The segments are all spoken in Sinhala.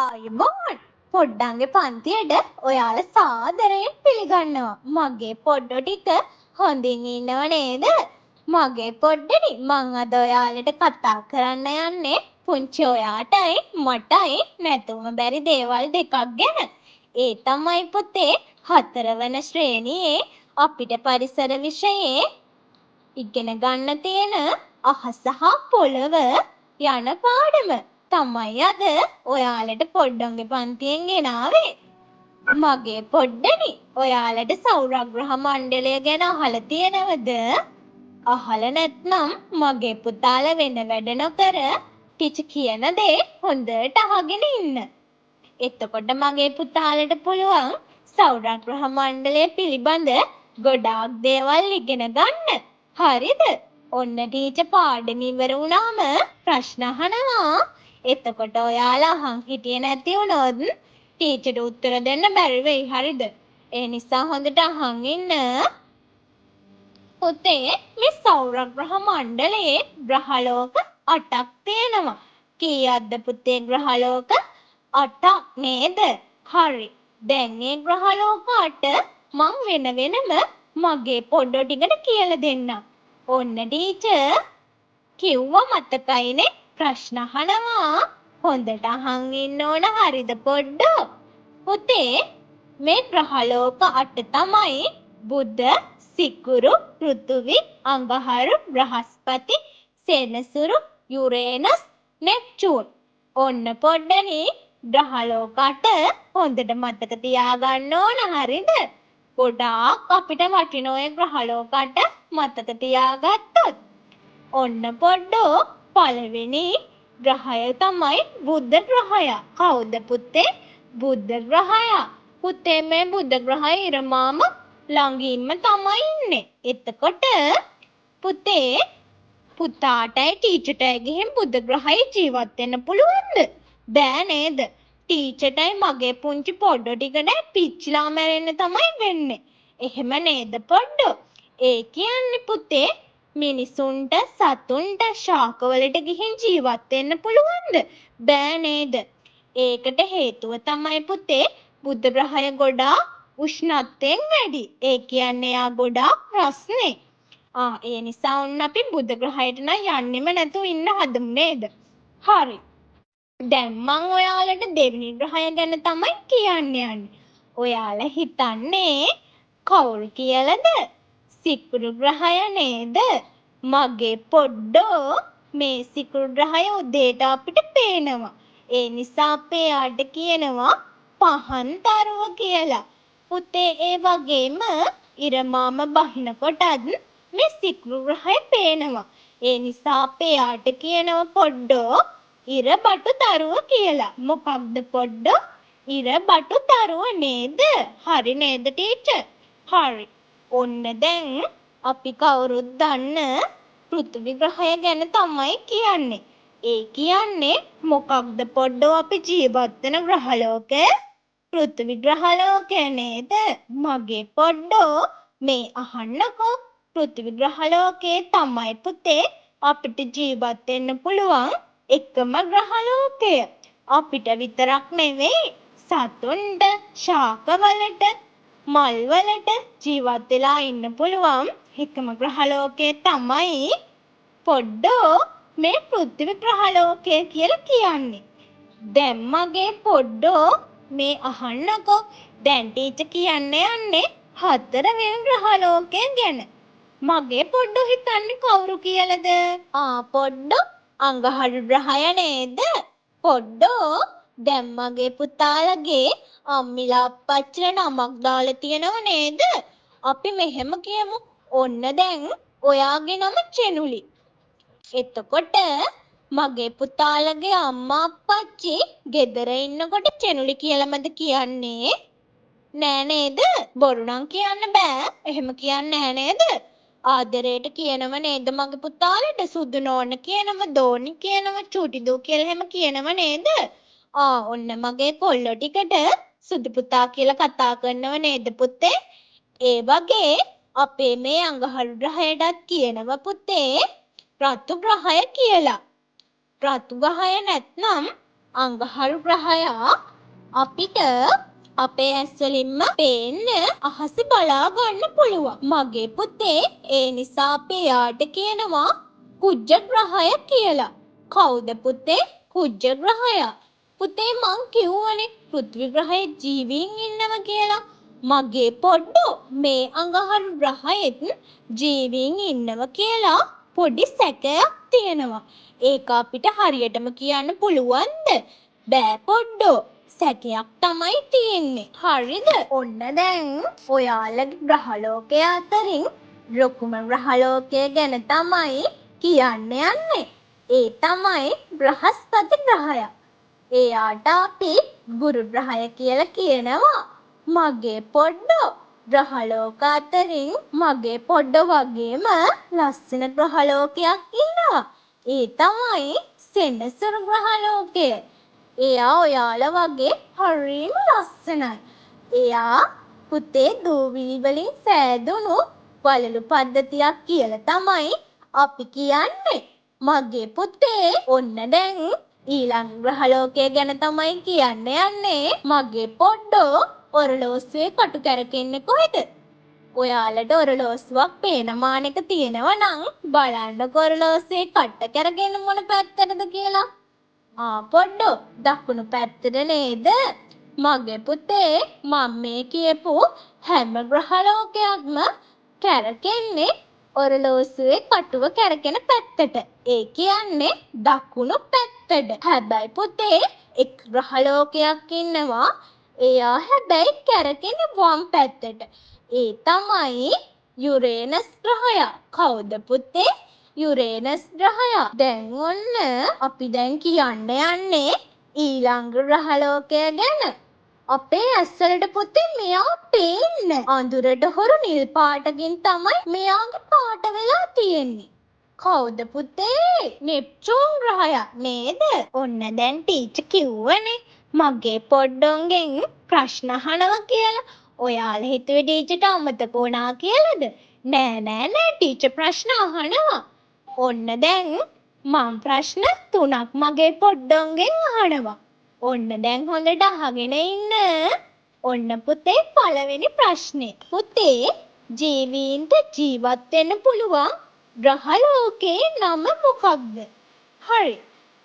ආයුබෝවන්! පොඩ්ඩන්ගේ පන්තියට ඔයාලා සාදරයෙන් පිළිගන්නවා. මගේ පොඩ්ඩෝ ටික හොඳින් ඉන්නව නේද? මගේ පොඩ්ඩනි, මං අද ඔයාලට කතා කරන්න යන්නේ පුංචි ඔයාටයි මටයි නැතුවම බැරි දේවල් දෙකක් ගැන. ඒ තමයි පුතේ හතරවන ශ්‍රේණියේ අපිට පරිසර විෂයේ ඉගෙන ගන්න තියෙන අහස හා පොළව යන පාඩම තමයි අද ඔයාලට පොඩ්ඩන්ගේ පන්තියෙන් ගෙනාවේ. මගේ පොඩ්ඩනි, ඔයාලට සෞරග්‍රහ මණ්ඩලය ගැන අහලා තියෙනවද? අහලා නැත්නම් මගේ පුතාලා වෙන වැඩ නොකර ටීචර් කියන දේ හොඳට අහගෙන ඉන්න. එතකොට මගේ පුතාලට පුළුවන් සෞරග්‍රහ මණ්ඩලය පිළිබඳ ගොඩාක් දේවල් ඉගෙන ගන්න. හරිද? ඔන්න ටීචර් පාඩම ඉවර වුණාම ප්‍රශ්න අහනවා. එතකොට ඔයාලා අහන් හිටියේ නැති වුණොත් ටීචර්ට උත්තර දෙන්න බැරි වෙයි. හරිද? ඒ නිසා හොඳට අහන් ඉන්න. පුතේ, මේ සෞරග්‍රහ මණ්ඩලයේ ග්‍රහලෝක 8ක් තියෙනවා. කීයක්ද පුතේ ග්‍රහලෝක? 8ක් නේද? හරි. දැන් මේ ග්‍රහලෝක 8 මං වෙන වෙනම මගේ පොඩ්ඩෝ ටිකට කියලා දෙන්නම්. ඔන්න ටීචර් කිව්වා මතකයිනේ, ප්‍රශ්න අහනවා. හොඳට අහන් ඉන්න ඕන, හරිද පොඩ්ඩෝ? පුතේ, මේ ග්‍රහලෝක 8 තමයි බුධ, සිකුරු, පෘථුවි, අඟහරු, බ්‍රහස්පති, සෙනසුරු, යුරේනස්, නෙප්චූන්. ඔන්න පොඩ්ඩනි, ග්‍රහලෝක 8 හොඳට මතක තියාගන්න ඕන, හරිද? ගොඩාක් අපිට වටින ඔය ග්‍රහලෝක 8 මතක තියාගත්තොත්. ඔන්න පොඩ්ඩෝ, පළවෙනි ග්‍රහය තමයි බුධ ග්‍රහය. කවුද පුතේ? බුධ ග්‍රහය. පුතේ, මේ බුධ ග්‍රහය ඉර මාම ළඟින්ම තමයි ඉන්නේ. එතකොට පුතේ, පුතාටයි ටීචර්ටයි ගිහින් බුධ ග්‍රහයේ ජීවත් වෙන්න පුළුවන්ද? බෑ නේද? ටීචර්ටයි මගේ පුංචි පොඩ්ඩෝ ටිකට පිච්චිලා මැරෙන්න තමයි වෙන්නේ. එහෙම නේද පොඩ්ඩෝ? ඒ කියන්නේ පුතේ, මිනිසුන්ට, සතුන්ට, ශාකවලට ගිහින් ජීවත් වෙන්න පුළුවන්ද? බෑ නේද? ඒකට හේතුව තමයි පුතේ, බුධ ග්‍රහය ගොඩාක් උෂ්ණත්වයෙන් වැඩි. ඒ කියන්නේ එයා ගොඩාක් රස්නේ. ආ, ඒ නිසා ඔන්න අපි බුධ ග්‍රහයට නම් යන්නෙම නැතුව ඉන්න හදමු නේද? හරි. දැන් මං ඔයාලට දෙවෙනි ග්‍රහය ගැන තමයි කියන්න යන්නේ. ඔයාලා හිතන්නේ කවුරු කියලාද? සිකුරු ග්‍රහය නේද? මගේ පොඩ්ඩෝ, මේ සිකුරු ග්‍රහය උදේට අපිට පේනවා. ඒ නිසා අපි එයාට කියනවා පහන් තරුව කියලා. පුතේ, ඒ වගේම ඉර මාම බහිනකොටත් මේ සිකුරු ග්‍රහය පේනවා. ඒ නිසා අපි එයාට කියනවා පොඩ්ඩෝ ඉර බටු තරුව කියලා. මොකක්ද පොඩ්ඩෝ? ඉර බටු තරුව නේද? හරි නේද ටීචර්? හරි. ඔන්න දැන් අපි කවුරුත් දන්න පෘථිවි ග්‍රහය ගැන තමයි කියන්නේ. ඒ කියන්නේ මොකක්ද පොඩ්ඩෝ, අපි ජීවත් වෙන ග්‍රහලෝකය? පෘථිවි ග්‍රහලෝකය නේද? මගේ පොඩ්ඩෝ, මේ අහන්නකෝ, පෘථිවි ග්‍රහලෝකයේ තමයි පුතේ අපිට ජීවත් වෙන්න පුළුවන් එකම ග්‍රහලෝකය. අපිට විතරක් නෙවෙයි, සතුන්ට, ශාකවලට, මල්වලට ජීවත් වෙලා ඉන්න පුළුවන් එකම ග්‍රහලෝකය තමයි පොඩ්ඩෝ මේ පෘථිවි ග්‍රහලෝකය කියලා කියන්නේ. දැන් මගේ පොඩ්ඩෝ, මේ අහන්නකෝ, දැන් ටීචර් කියන්න යන්නේ හතරවෙනි ග්‍රහලෝකය ගැන. මගේ පොඩ්ඩෝ හිතන්නේ කවුරු කියලාද? ආ පොඩ්ඩෝ, අඟහරු ග්‍රහය නේද? පොඩ්ඩෝ, දැන් මගේ පුතාලගේ අම්මිලා අප්පච්චිලා නමක් දාලා තියෙනව නේද? අපි මෙහෙම කියමු. ඔන්න දැන් ඔයාගේ නම චෙනුලි. එතකොට මගේ පුතාලගේ අම්මා අප්පච්චි ගෙදර ඉන්නකොට චෙනුලි කියලාමද කියන්නේ? නෑ නේද? බොරු නම් කියන්න බෑ. එහෙම කියන්නේ නෑ නේද? ආදරේට කියනව නේද මගේ පුතාලට? සුදු නෝන කියනව, දෝනි කියනව, චූටි දූ කියලා එහෙම කියනව නේද? ආ, ඔන්න මගේ කොල්ලෝ ටිකට සුදු පුතා කියලා කතා කරනව නේද පුතේ? ඒ වගේ අපේ මේ අඟහරු ග්‍රහයටත් කියනව පුතේ රතු ග්‍රහය කියලා. රතු ග්‍රහය නැත්නම් අඟහරු ග්‍රහයා අපිට අපේ ඇස් වලින්ම පේන්න අහසේ බලා ගන්න පුළුවන්. මගේ පුතේ, ඒ නිසා අපි එයාට කියනවා කුජ ග්‍රහය කියලා. කවුද පුතේ කුජ ග්‍රහයා? පුතේ මං කිව්වනේ පෘථිවි ග්‍රහයේ ජීවීන් ඉන්නවා කියලා. මගේ පොඩ්ඩෝ, මේ අඟහරු ග්‍රහයෙත් ජීවීන් ඉන්නවා කියලා පොඩි සැකයක් තියෙනවා. ඒක අපිට හරියටම කියන්න පුළුවන්ද? බෑ පොඩ්ඩෝ. සැකයක් තමයි තියෙන්නේ. හරිද? ඔන්න දැන් ඔයාලගේ ග්‍රහලෝකය අතරින් ලොකුම ග්‍රහලෝකය ගැන තමයි කියන්න යන්නේ. ඒ තමයි බ්‍රහස්පති ග්‍රහයා. එයාට අපි ගුරු ග්‍රහය කියලා කියනවා. මගේ පොඩ්ඩෝ, ග්‍රහලෝක අතරින් මගේ පොඩ්ඩෝ වගේම ලස්සන ග්‍රහලෝකයක් ඉන්නවා. ඒ තමයි සෙනසුරු ග්‍රහලෝකය. එයා ඔයාලා වගේ හරිම ලස්සනයි. එයා පුතේ දූවිලි වලින් සෑදුණු වළලු පද්ධතියක් කියලා තමයි අපි කියන්නේ. මගේ පුතේ, ඔන්න දැන් ඊළඟ ග්‍රහලෝකය ගැන තමයි කියන්න යන්නේ. මගේ පොඩ්ඩෝ, ඔරලෝසුවේ කටු කැරකෙන්නේ කොහෙද? ඔයාලට ඔරලෝසුවක් පේන මානෙක තියෙනවා නම් බලන්නකො ඔරලෝසුවේ කට්ට කැරකෙන්නේ මොන පැත්තටද කියලා. ආ පොඩ්ඩෝ, දකුණු පැත්තට නේද? මගේ පුතේ, මං මේ කියපු හැම ග්‍රහලෝකයක්ම කැරකෙන්නේ ඔරලෝසුවේ කටුව කැරකෙන පැත්තට. ඒ කියන්නේ දකුණු පැත්තට. හැබැයි පුතේ, එක් ග්‍රහලෝකයක් ඉන්නවා. එයා හැබැයි කැරකෙන්නේ වම් පැත්තට. ඒ තමයි යුරේනස් ග්‍රහයා. කවුද පුතේ? යුරේනස් ග්‍රහයා. දැන් ඔන්න අපි දැන් කියන්න යන්නේ ඊළඟ ග්‍රහලෝකය ගැන. අපේ ඇස්වලට පුතේ මෙයා පේන්නේ. අඳුරට හුරු නිල් පාටකින් තමයි මෙයාගේ පාට වෙලා තියෙන්නේ. කවුද පුතේ? නෙප්චූන් ග්‍රහයා නේද? ඔන්න දැන් ටීචර් කිව්වනේ මගේ පොඩ්ඩොන්ගෙන් ප්‍රශ්න අහනවා කියලා. ඔයාලා හිතුවේ ටීචර්ට අමතක වුණා කියලාද? නෑ නෑ නෑ, ටීචර් ප්‍රශ්න අහනවා. ඔන්න දැන් මං ප්‍රශ්න තුනක් මගේ පොඩ්ඩොන්ගෙන් අහනවා. ඔන්න දැන් හොඳට අහගෙන ඉන්න. ඔන්න පුතේ පළවෙනි ප්‍රශ්නේ. පුතේ, ජීවීන්ට ජීවත් වෙන්න පුළුවන් ග්‍රහලෝකයේ නම මොකක්ද? හරි.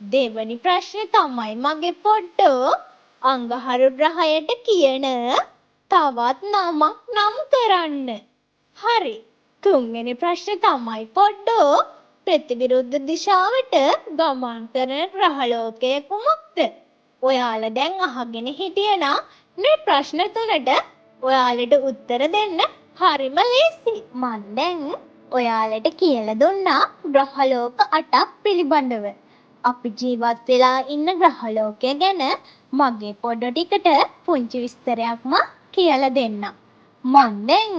දෙවනි ප්‍රශ්නේ තමයි මගේ පොඩ්ඩෝ, අඟහරු ග්‍රහයට කියන තවත් නමක් නම් කරන්න. හරි. තුන්වෙනි ප්‍රශ්නේ තමයි පොඩ්ඩෝ, ප්‍රතිවිරුද්ධ දිශාවට ගමන් කරන ග්‍රහලෝකය කුමක්ද? ඔයාලා දැන් අහගෙන හිටියනම් මේ ප්‍රශ්න තුනට ඔයාලට උත්තර දෙන්න හරිම ලේසි. මං දැන් ඔයාලට කියලා දුන්නා ග්‍රහලෝක 8ක් පිළිබඳව. අපි ජීවත් වෙලා ඉන්න ග්‍රහලෝකය ගැන මගේ පොඩ ටිකට පුංචි විස්තරයක් මං කියලා දෙන්නම්. මං දැන්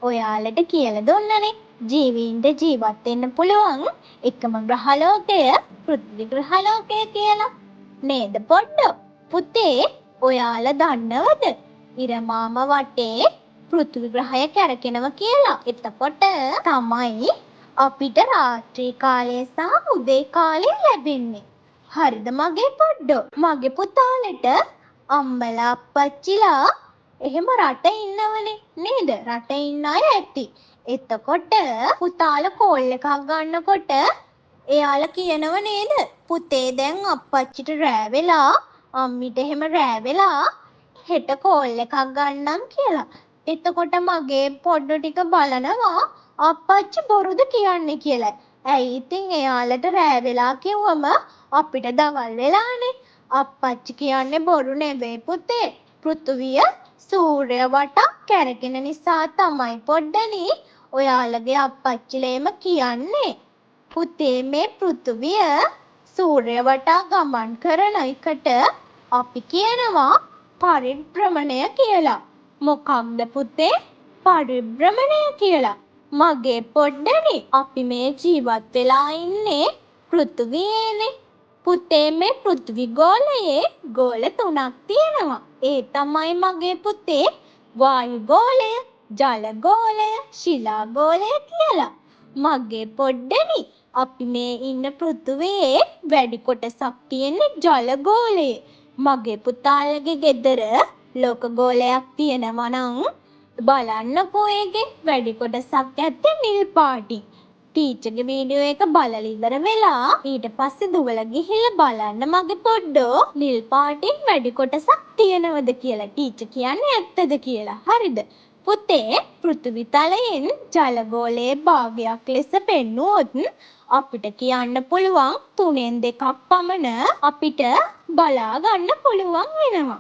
ඔයාලට කියලා දුන්නනේ ජීවීන්ට ජීවත් වෙන්න පුළුවන් එකම ග්‍රහලෝකය පෘථිවි ග්‍රහලෝකය කියලා. නේද පොඩ්ඩෝ? පුතේ, ඔයාලා දන්නවද ඉර මාම වටේ පෘථිවි ග්‍රහය කැරකෙනවා කියලා? එතකොට තමයි අපිට රාත්‍රී කාලය සහ උදේ කාලය ලැබෙන්නේ. හරිද මගේ පොඩ්ඩෝ? මගේ පුතාලට අම්මලා අප්පච්චිලා එහෙම රට ඉන්නවනේ නේද? රට ඉන්න අය ඇති. එතකොට පුතාලා කෝල් එකක් ගන්නකොට එයාලා කියනව නේද? පුතේ, දැන් අප්පච්චිට රෑ වෙලා, අම්මිට එහෙම රෑ වෙලා, හෙට කෝල් එකක් ගන්නම් කියලා. එතකොට මගේ පොඩ්ඩෝ ටික බලනවා අප්පච්චි බොරුද කියන්නේ කියලා. ඇයි ඉතින් එයාලට රෑ වෙලා කිව්වම අපිට දවල් වෙලානේ. අප්පච්චි කියන්නේ බොරු නෙවෙයි පුතේ. පෘථුවිය සූර්ය වටා කැරකෙන නිසා තමයි පොඩ්ඩනි ඔයාලගේ අප්පච්චිලා එහෙම කියන්නේ. පුතේ, මේ පෘථුවිය සූර්ය වටා ගමන් කරන එකට අපි කියනවා පරිභ්‍රමණය කියලා. මොකක්ද පුතේ? පරිභ්‍රමණය කියලා. මගේ පොඩ්ඩනි, අපි මේ ජීවත් වෙලා ඉන්නේ පෘථුවියේනේ. පුතේ, මේ පෘථිවි ගෝලයේ ගෝල තුනක් තියෙනවා. ඒ තමයි මගේ පුතේ වායු ගෝලය, ජල ගෝලය, ශිලා ගෝලය කියලා. මගේ පොඩ්ඩනි, අපි මේ ඉන්න පෘථුවියේ වැඩි කොටසක් තියෙන්නේ ජල ගෝලයේ. මගේ පුතාලගේ ගෙදර ලෝක ගෝලයක් තියෙනවා නම් බලන්නකෝ ඒකේ වැඩි කොටසක් ඇත්තේ නිල් පාටින්. ටීචර්ගේ වීඩියෝ එක බලලා ඉවර වෙලා ඊට පස්සේ දුවලා ගිහිල්ලා බලන්න මගේ පොඩ්ඩෝ නිල් පාටින් වැඩි කොටසක් තියෙනවද කියලා. ටීචර් කියන්නේ ඇත්තද කියලා. හරිද? පුතේ, පෘථිවි තලයෙන් ජල ගෝලයේ භාගයක් ලෙස පෙන්නුවොත් අපිට කියන්න පුළුවන් 2/3 පමණ අපිට බලා ගන්න පුළුවන් වෙනවා.